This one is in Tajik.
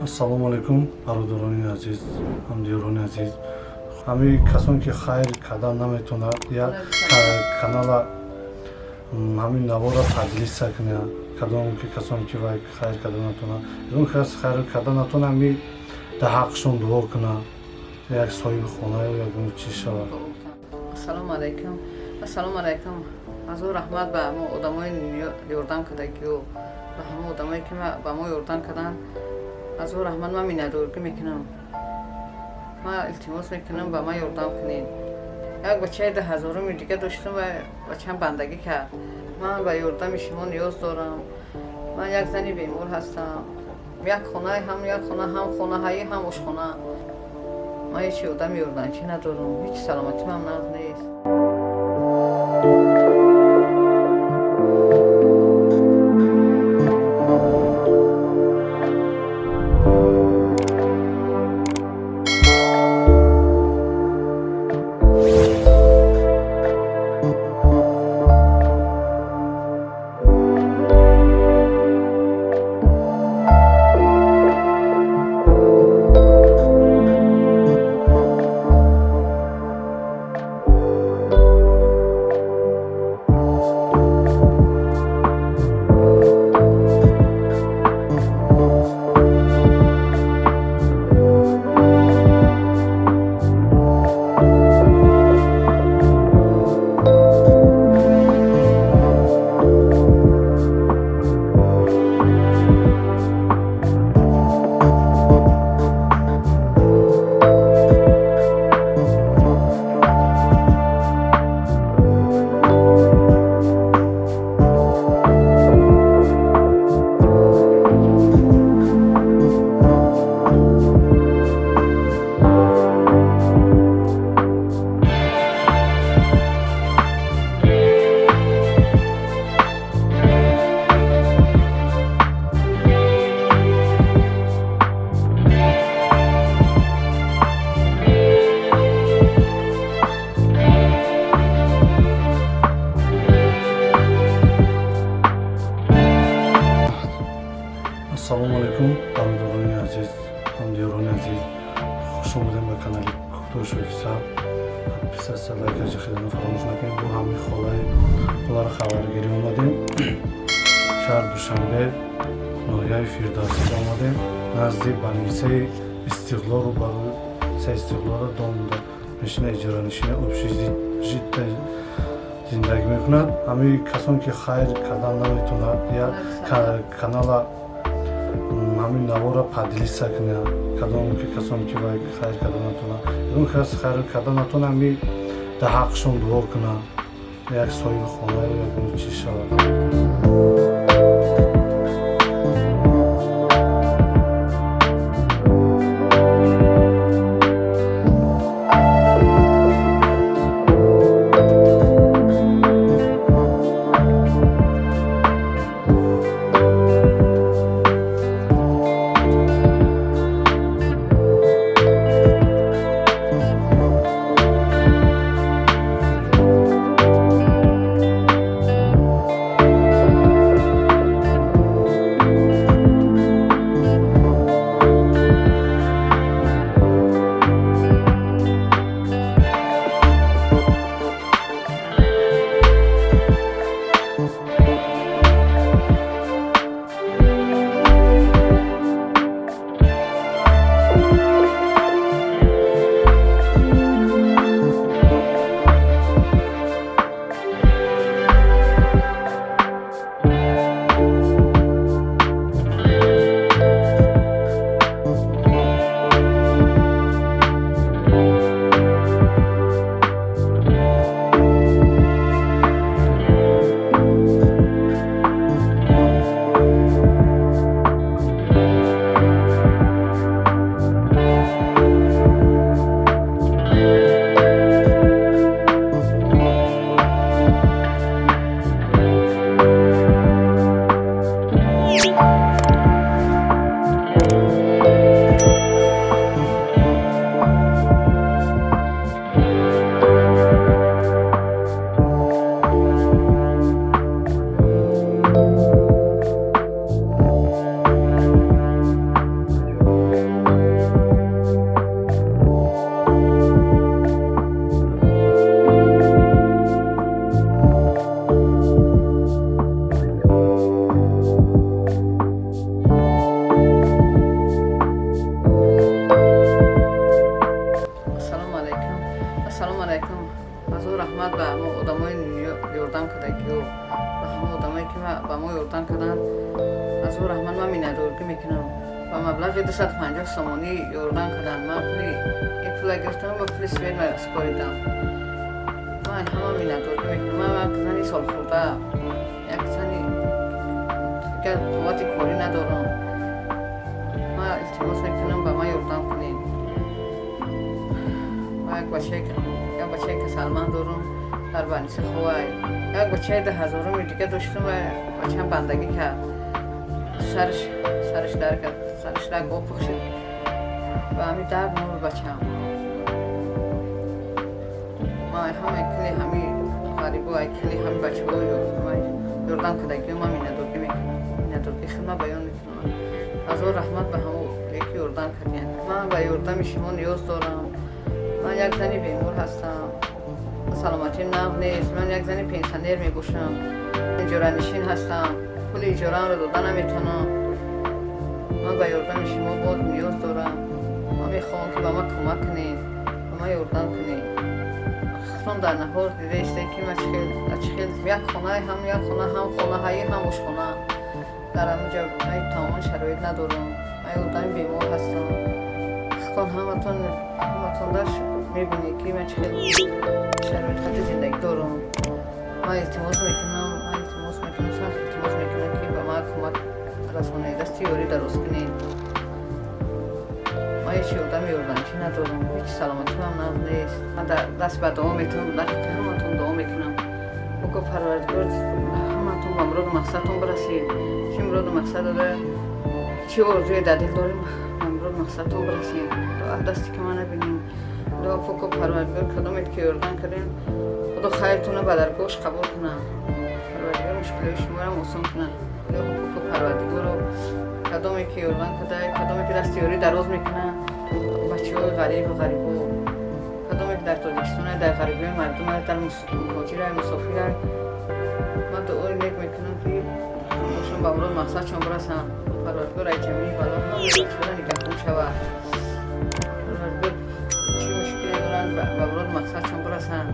Ассалому алайкум, бародарони азиз, ҳамдиёрони азиз. Ҳамин касон ки хайр кардан наметавонад, я канала ҳамин навора поделиться кунад. Кадом ки касон ки вай хайр кардан натавонад, ягон кас хайр кардан натавонад, ҳамин дар ҳаққшон дуо кунад, як соҳиби хонаю ягон чиз шавад. Ассалому алайкум, ассалому алайкум. Ҳазор раҳмат ба ҳамо одамои ёрдам кардагиё, ба ҳамо одамое ки ба мо ёрдам карданд. Ҳазор раҳмат, ман миннатдорӣ мекунам. Ман илтимос мекунам, ба ман ёрдам кунед. Як бачаи 2000-уми дига доштам ва бачаам бандагӣ кард. Ман ба ёрдами шумо ниёз дорам. Ман як зани бемор ҳастам. Як хона ҳам, як хона ҳам, хонаҳаи ҳам ошхона. Ман ҳеҷ одами ёрдамчӣ надорам, ҳеҷ саломатимам нағз нест. Ассалому алайкум, бародарони азиз, ҳамдиёрони азиз. Хуш омадем ба канали Куктош Офиса. Подписаться, лайк хеле фаромӯш накунед. Бо ҳамин холаи холаро хабаргирӣ омадем. Шаҳр Душанбе, ноҳияи Фирдавсида омадем. Назди больницаи Истиқлол, рӯбарӯи Истиқлолро домда мешина, иҷоранишини общежитие зиндагӣ мекунад. Ҳамин касон ки хайр кардан наметавонад, я канала ҳамин навора поделиться кунад. Кадом ки касон ки вай хайр кардан натавонад, ягон кас хайр кардан натавонад, ҳамин дар ҳаққшон дуо кунад, як соҳиби хонаю ягон чиз шавад. кардагиё, ба ҳама одамое ки ба мо ёрдам карданд, ҳазор раҳмат. Ман миннатдорӣ мекунам. Ба маблағи 250 сомонӣ ёрдам карданд. Ман пули ин пула гирифтам, ба пули свет супоридам. Ман ҳама миннатдорӣ мекунам. Ман як зани солхӯрда, як зани дигар қуввати корӣ надорам. Ман илтимос мекунам, ба ман ёрдам кунед. Ман як бачаи касалманд дорам, дар больница ховай. Як бачаи 2000-уми дига доштам ва бачаам бандагӣ кард, сараш дард кард, сараш раг опух шуд ва ҳами дард мурд бачаам. Ман ҳамаи кили ҳами ғарибо, ай кили ҳами бачаҳо ёрдам кардагиё, ман миннатдорӣ мекунам. Миннатдории худма баён мекунам. Ҳазор раҳмат ба ҳамо яки ёрдам кардиян. Ман ба ёрдами шумо ниёз дорам. Ман як зани бемор ҳастам, саломатим нағз нест. Ман як зани пенсионер мебошам, иҷоранишин ҳастам, пули иҷораамро дода наметавонам. Ман ба ёрдами шумо боз ниёз дорам. Ман мехоҳам, ки ба ман кӯмак кунед, ба ман ёрдам кунед. Худтон дар наҳор дидаистед, ки ман чӣ хел як хона, ҳам як хона, ҳам хонаҳаи, ҳам ошхона. Дар ҳаминҷа тамоман шароит надорам. Ман одами бемор ҳастам. Худтон ҳаматон даш мебинед, ки ман чӣ хел шароит хати зиндагӣ дорам. Ман илтимос мекунам, ман илтимос мекунам, сахт илтимос мекунам, ки ба ман кӯмак расонед, дасти ёрӣ дароз кунед. Ман ҳеҷ одами ёрдамчӣ надорам, ҳеҷ саломатиам нағз нест. Ман даст ба дуо метавонам, дар ҳаққи ҳаматон дуо мекунам. Око Парвардигор, ҳаматон ба муроду мақсадтон бирасед. Чӣ муроду мақсад дора, чӣ орзуе дар дил дорем, ба муроду мақсадтон бирасед. Дасти ки ман набинем. Худо поко Парвардигор, кадомет ки ёрдам кардем, Худо хайртона ба даргоҳш қабул кунад. Парвардигор мушкилои шумоам осон кунад. Худо поко Парвардигоро, кадоме ки ёрдам карда, кадоме ки дасти ёрӣ дароз мекунад, бачаҳои ғарибу ғарибо, кадоме ки дар Тоҷикистон, дар ғарибиҳои мардум, дар муҳоҷира, мусофира, ман дуои нек мекунам, ки ҳамашон ба муроду мақсадшон бирасанд. Парвардигор ай ҷамии бало ҳамаи бачаҳоро нигаҳбон шавад. Парвардигор, чӣ мушкиле доранд, ба муроду мақсадшон бирасанд.